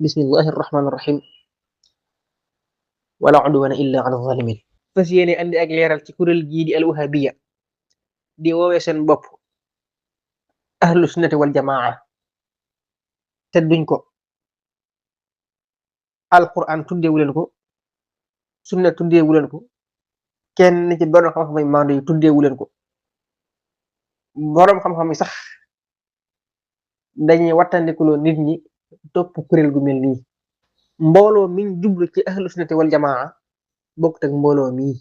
bismillahi rahmaani rahim wala udwana illa ala zalimin. fas yéene andi ak leeral ci kuréel gii di alwahabiya di woowee seen bopp ahlu sunnati wal jamaa te duñ ko alquran tuddeewu leen ko sunna tuddeewu leen ko kenn ci borom xam-xam yi maandu yi tuddeewu leen ko borom xam-xam yi sax dañuy wattandikuloo nit ñi topp kuréel gu mel nii. mbooloo miñ jublu ci ahlu sunnati wal jamaa bokkut ak mbooloo mii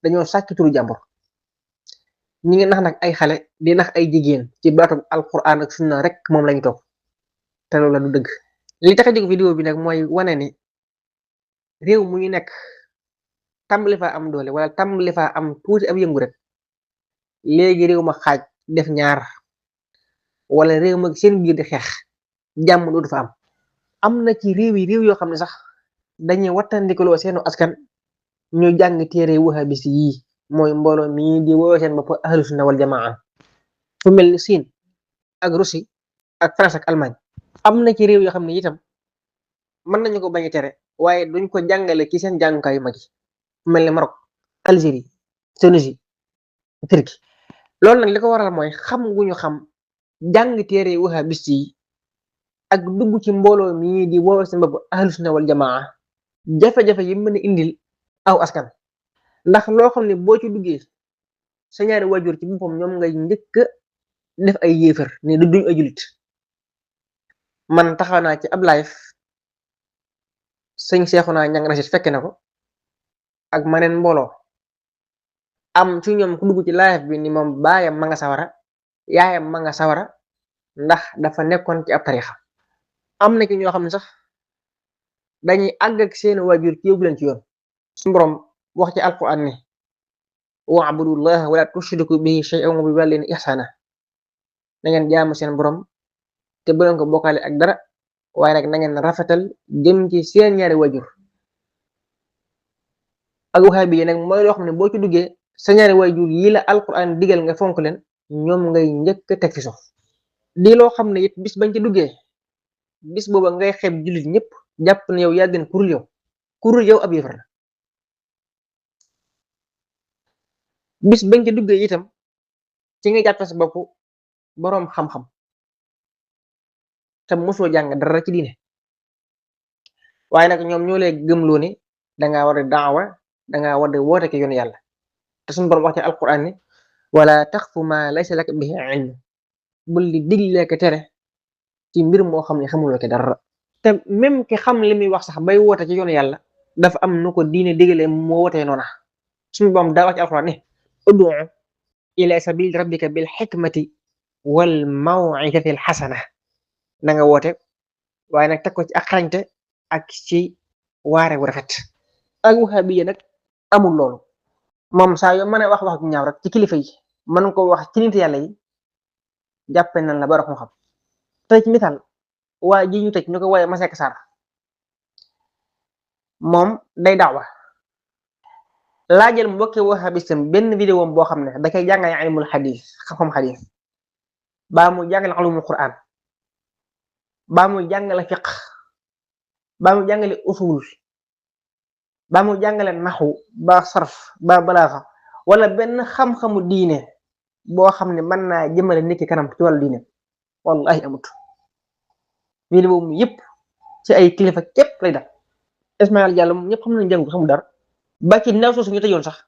dañoo sàcc turu jàmbur ñi ngi nax nag ay xale di nax ay jigéen ci baatub alquran ak sunna rek moom lañu topp te loolu la du dëgg. li tax a jóg vidéo bi nag mooy wane ni réew mu ñu nekk tàmbali faa am doole wala tàmbali faa am tuuti ab yëngu rek léegi réew ma xaaj def ñaar wala réew ma seen biir di xeex jàmm dootu fa am na ci réew yoo xam ne sax dañuy wattandikuloo seenu askan ñu jàng téere wahabis yi mooy mbooloo mii di woowee seen bopp ahlu sunna wal jamaa fu mel ni Siin ak Russie ak France ak Allemagne. am na ci réew yoo xam ne itam mën nañu ko bañ a tere waaye duñ ko jàngale ci seen jàngukaay yu mag yi fu mel ni Maroc, Algérie, Tunisie, Turquie. loolu nag li ko waral mooy xam gu ñu xam jàng téere wahabis yi ak dugg ci mbooloo mii di woowee seen bopp ahlu sunna wal jamaa jafe-jafe yi mën a indil aw askan. ndax loo xam ne boo ci duggee sa ñaari waajur ci boppam ñoom ngay njëkk def ay yéefar ne du duñ ay julit. man taxaw naa ci ab live sëñ Seexuna Ñaŋ Rachid fekke na ko ak maneen mbooloo am ci ñoom ku dugg ci live bi ni moom baayam ma nga sawara yaayam ma nga sawara ndax dafa nekkoon ci ab tarixa. am na ki ñoo xam ne sax dañuy àgg ak seen waajur ci yóbbu leen ci yoon. suñu borom wax ci alquran ne wa'budullah wala tushriku bihi shay'an wa bil walidayni ihsana na ngeen jaamu seen borom te bu leen ko bokkaale ak dara waaye nag na ngeen rafetal jëm ci seen ñaari waajur. ak wahabi yi nag mooy loo xam ne boo ci duggee sa ñaari waajur yi la alquran digal nga fonk leen ñoom ngay njëkk teg fi suuf. di loo xam ne it bis bañ ci duggee bis booba ngay xeeb jullit ñëpp jàpp ne yow yaa gën kurul yow ab yëfar la. bis bañ ci duggee itam ci nga jàppe sa bopp boroom xam-xam te mosoo jàng dara ci diine waaye nag ñoom ñoo lay gëmloo ni dangaa war a daawa dangaa war a woote ki yoon yàlla te suñu borom wax ci alquran ni wala taxfu ma laysa laka bihi ilm bul di digle ko tere ci mbir moo xam ne xamuloo ko dara. te même ki xam li muy wax sax bay woote ci yoon yàlla dafa am nu ko diine digalee moo wootee noona. suñu borom daa wax ci alquran ni ud'u ila sabili rabbika bil hikmati wal maw'izati al hasana na nga woote waaye nag teg ko ci ak xarañte ak ci waare wu rafet. ak wahabiya nag amul loolu moom saa yoo mën a wax wax ju ñaaw rek ci kilifa yi mën ko wax ci nit yàlla yi jàppe nañ la baro xam tey ci misaal waa ji ñu tëj ñu ko wooye Masek Sarr moom day daawa laajal mbokki wahabistam benn vidéo boo xam ne da koy jàngale ilmul xadis xam-xam xadis baa mu jàngale ulumul quran baa mu jàngale fiq baa mu jàngale usul baa mu jàngale naxu ba sarf ba balaaxa wala benn xam-xamu diine boo xam ne mën naa jëmale nit ki kanam ci wàllu diine wallahi amut. vidéo mu yëpp ci ay kilifa képp lay def. Ismaïla Diallo moom ñëpp xam nañu jàng xamul dara ba ci ndaw soosu ñu tëjoon sax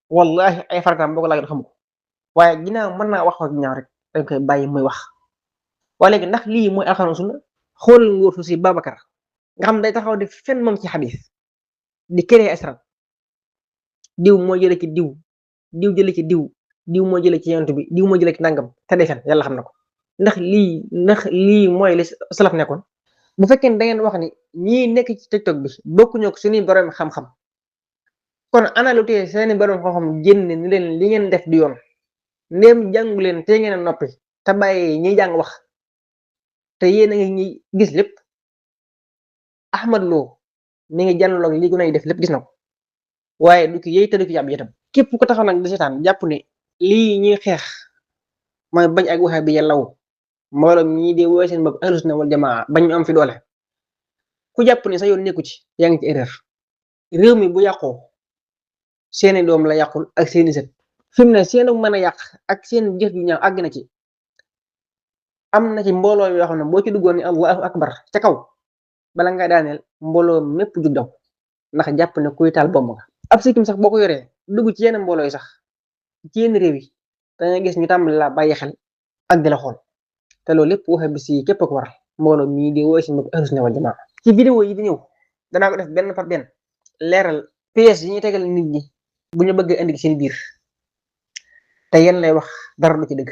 wallahi ay farataam boo ko laajoon xamu ko waaye ginnaaw mën naa wax ñaaw rek dañ koy bàyyi muy wax. waaye léegi ndax lii mooy alxuraan sunna xool nguur su si Babacar nga xam day taxaw di fen moom ci xadis di créer asran diw moo jële ci diw diw jële ci diw moo jële ci yonent bi diw moo jële ci nangam te day fen yàlla xam na ko. ndax lii mooy li salaf nekkoon. bu fekkee ne da ngeen wax ni ñii nekk ci TikTok bi bokkuñu ko suñuy borom xam-xam kon ana lu tee seeni borom xam-xam génn ni leen li ngeen def di yoon ndéem jàngu leen te ngeen a noppi te bàyyi ñiy jàng wax te yéen a ngi ñi gis lépp. Ahmad Lo mi ngi jànloog li gu nay def lépp gis na ko waaye du ki yëy te du ki yàb itam. képp ko taxaw nag di seetaan jàpp ne lii ñuy xeex mooy bañ ak waxe bi yàllaw mbooloo mii de wooy seen bopp ahlu sunna wal jamaa bañ ñu am fi doole ku jàpp ne sa yoon nekku ci yaa ngi ci erreur. réew mi bu yàqoo seeni doom la yàqul ak seeni sët fi mu ne seenu mën a yàq ak seen jëf ju ñaaw àgg na ci am na ci mbooloo yoo xam ne boo ci duggoon ni allahu akbar ca kaw bala nga daaneel mbooloo mépp jug daw ndax jàpp ne kuy taal bomb nga ab sikkim sax boo ko yoree dugg ci yenn mbooloo yi sax ci yenn réew yi danga gis ñu tàmbali la bàyyi xel ak di la xool te loolu lépp waxe bis yi képp ko waral mbooloo mii di wooy si mbokk ahlu sunna wal jamaa ci vidéo yi di ñëw danaa ko def benn par benn leeral pièces yi ñuy tegal nit ñi bu ñu bëgg indi seen biir te yéen lay wax dara du ci dëgg